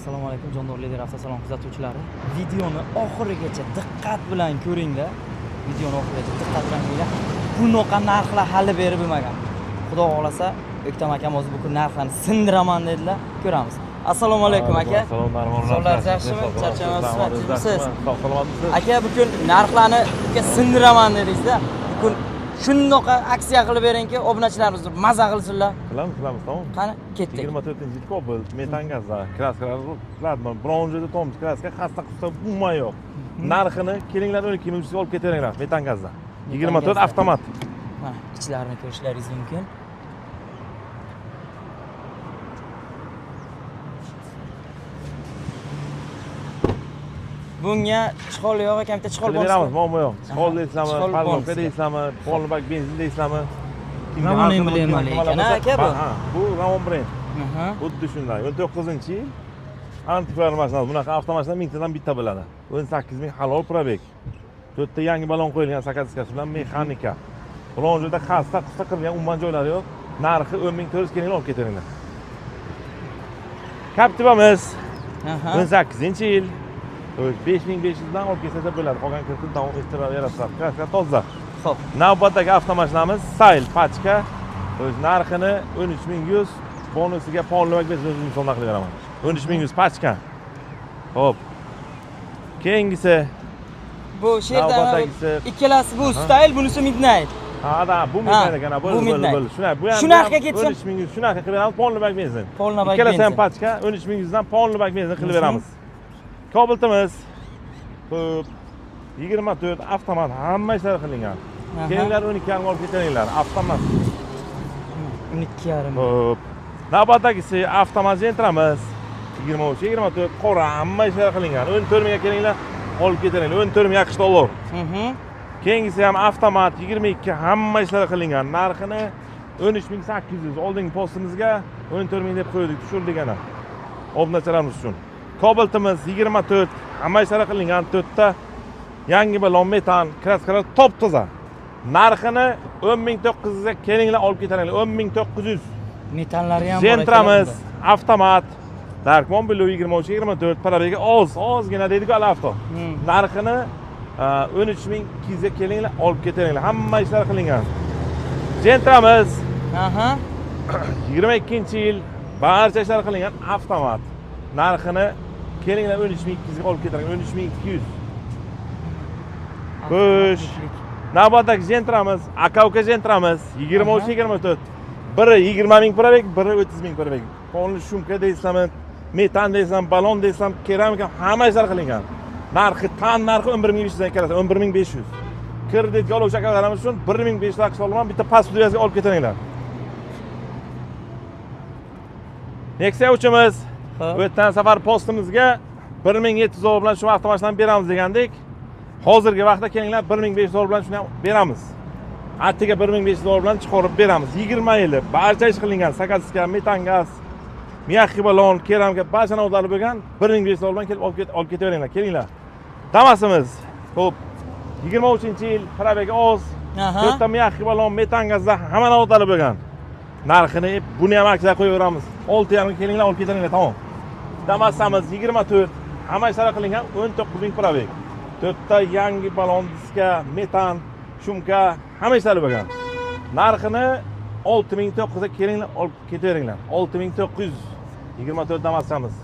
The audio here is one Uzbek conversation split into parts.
Assalomu alaykum, Jondor Lider avtosalon kuzatuvchilari. Videoni oxirigacha diqqat bilan ko'ringlar. Videoni oxirigacha diqqat bilan ko'ringlar. Bunaqa narxlar hali berib bo'lmagan. Xudo xohlasa, O'ktam akam hozir bu kun narxlarni sindiraman dedilar. Ko'ramiz. Assalomu alaykum aka. Assalomu alaykum. Sog'lar yaxshimi? Charchamayapsizmi? Tinchmisiz? Sog' salomatmisiz? Aka, bugun narxlarni uka sindiraman dedingizda. Bugun shundoqa aksiya qilib beringki, obunachilarimiz maza qilsinlar. Qilamiz, qilamiz, tamom. Qani, ketdik. 24-yil Cobalt, metan gazda, краска lar ладно, biron joyda tomchi kraska xasta qusta umuman yo'q. Narxini kelinglar 12 ming olib ketaveringlar metan gazda. 24 gazda. Avtomat. Mana ichlarini ko'rishlaringiz mumkin. Bunga чехол yo'q ekan, bitta чехол Qilib beramiz, muammo yo'q. Чехол deysizlarmi, Чехол подножка bonusga. Deysizlarmi, полный bak benzin deysizlarmi? Kimga Ravon har xil emblema qilib ekan, ha, aka bu? Ha, bu Ravon brend. Aha. Xuddi shunday. 19-yil antikvar mashina. Bunaqa avtomashina mingtadan bitta bo'ladi. 18 ming halol пробег. To'rtta yangi balon qo'yilgan, сакатиска si bilan, mexanika. Biron joyda xasta qusta qilingan umuman joylari yo'q. Narxi 10 400, kelinglar olib keteringlar. Captiva'miz Aha. 18-yil 5500 dan olib kelsa bo'ladi. Qolgan kreditni davom ettiraverasizlar. Краска toza. Xo'p. Navbatdagi avtomashinamiz Style pachka. O'z narxini 13 100, bonusiga полный bak 500 so'mdan qilib beraman. 13 100 pachka. Xo'p. Keyingisi Bu shu yerda navbatdagisi ikkalasi bu Style, bunisi Midnight. Ha, da, bu Midnight ekan, bu bo'ldi, bo'ldi, Midnight. bo'ldi. Shunday, bu ham Shu narxga ketsa? 13 100 shunaqa qilib beramiz, полный bak benzin. Полный bak Ikkalasi ham benzin. Pachka 13 100 dan полный bak benzin qilib beramiz. Cobaltimiz. Xo'p. 24 avtomat, hamma ishlari qilingan. Aha. Kelinglar 12,5 olib keteringlar, avtomat. 12,5. Xo'p. Navbatdagisi avtomat Gentramiz. 23, 24 qora, hamma ishlar qilingan. 14 mingga kelinglar, olib keteringlar. 14 ming AQSh dollar. Keyingisi ham avtomat 22, hamma ishlar qilingan. Narxini 13 800. Oldingi postimizga 14 ming deb qo'ydik, tushirdik ana. Obunachilarimiz uchun. Cobaltimiz 24, hamma ishlar qilingan. To'rtta yangi balon, metan, краска lar top toza. Narxini 10 900 ga kelinglar olib keteringlar. 10 900. Metanlari ham bor ekan Gentramiz bunda. Avtomat. Darkmon Blue 23 24 пробег i oz, ozgina deydi-ku avto. Narxini 13 200 ga kelinglar olib keteringlar. Hamma ishlar qilingan. Gentramiz Aha. 22-yil, barcha ishlar qilingan, avtomat. Narxini kelinglar 13 200 ga olib keteringlar. 13 200. Xo'sh. Navbatdagi Gentramiz, aka uka Gentramiz 23 24. Biri 20 ming пробег, biri 30 ming пробег. Полный шумка deysizlarmi, metan deysizlarmi, balon deysizlarmi, keramika, hamma ishlar qilingan. Narxi tan narxi 11 500 dan keladi, 11 500. Kreditga oluvchi akalarimiz uchun 1500 AQSh dollaridan bitta pasport egasiga olib keteringlar. Nexia uchimiz Xo'p. O'tgan safar postimizga 1700 dollar bilan shu avtomashinani beramiz degandik. Hozirgi vaqtda kelinglar 1500 dollar bilan shuni ham beramiz. Attiga 1500 dollar bilan chiqarib beramiz. 20 yili barcha ish qilingan, сакатиска, metan gaz, мягкий balon, keramika, barcha navodlari bo'lgan 1500 dollar bilan kelib olib olib ketaveringlar, kelinglar. Damasimiz. Xo'p. 23-yil, пробег i oz. Aha. To'rtta мягкий balon, metan gazda hamma navodlari bo'lgan. Narxini buni ham aksiya qo'yaveramiz. 6,5 kelinglar olib keteringlar, tamom. Damasamiz 24, hamma ishlari qilingan, 19 ming пробег. To'rtta yangi balon, diska, metan, шумка, hamma ishlari bo'lgan. Narxini 6900 ga kelinglar olib ketaveringlar. 6900 24 Damasamiz.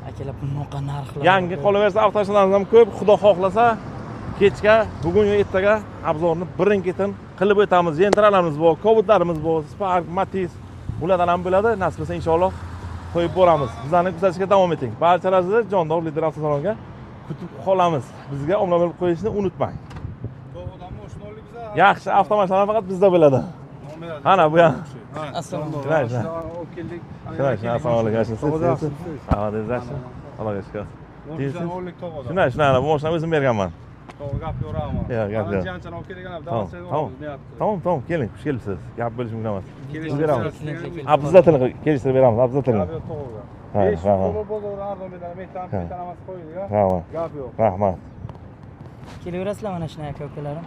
Akalar, bunaqa narxlar. Yangi qolaversa avtomashinalarimiz ham ko'p. Xudo xohlasa kechga, bugun yo ertaga обзор ni birin-ketin qilib o'tamiz. Gentralarimiz bor, Cobaltlarimiz bor, Spark, Matiz, ulardan ham bo'ladi. Nasib bo'lsa inshaalloh qo'yib boramiz. Bizlarni kuzatishga davom eting. Barchalarni Jondor Lider avtosalonga kutib qolamiz. Bizga obuna bo'lib qo'yishni unutmang. Yaxshi avtomashinalar faqat bizda bo'ladi. Ana bu ham. Assalomu Shunday, shunday. Olib keldik. Shunday, shunday. Assalomu alaykum. Yaxshimisiz? Rahmat, yaxshi. Allohga shukur. Moshinadan oldik tog'adan. Shunday, shunday. Bu mashinani o'zim berganman. Tog'a gap yo'q, rahmat. Yo'q, gap yo'q. Jiyanchani olib kelgan, Tamom, tamom. Tamom, tamom, keling, xush kelibsiz. Gap bo'lishi mumkin emas. Kelishib Beramiz. beramiz. Обязательно kelishtirib beramiz, обязательно. Gap yo'q tog'aga. Ha, 5 rahmat. dollar bozor arzon beradi, metan, Ha. metan hammasi qo'yilgan. Rahmat. Gap yo'q. Rahmat. Kelaverasizlar mana shunday aka ukalarim.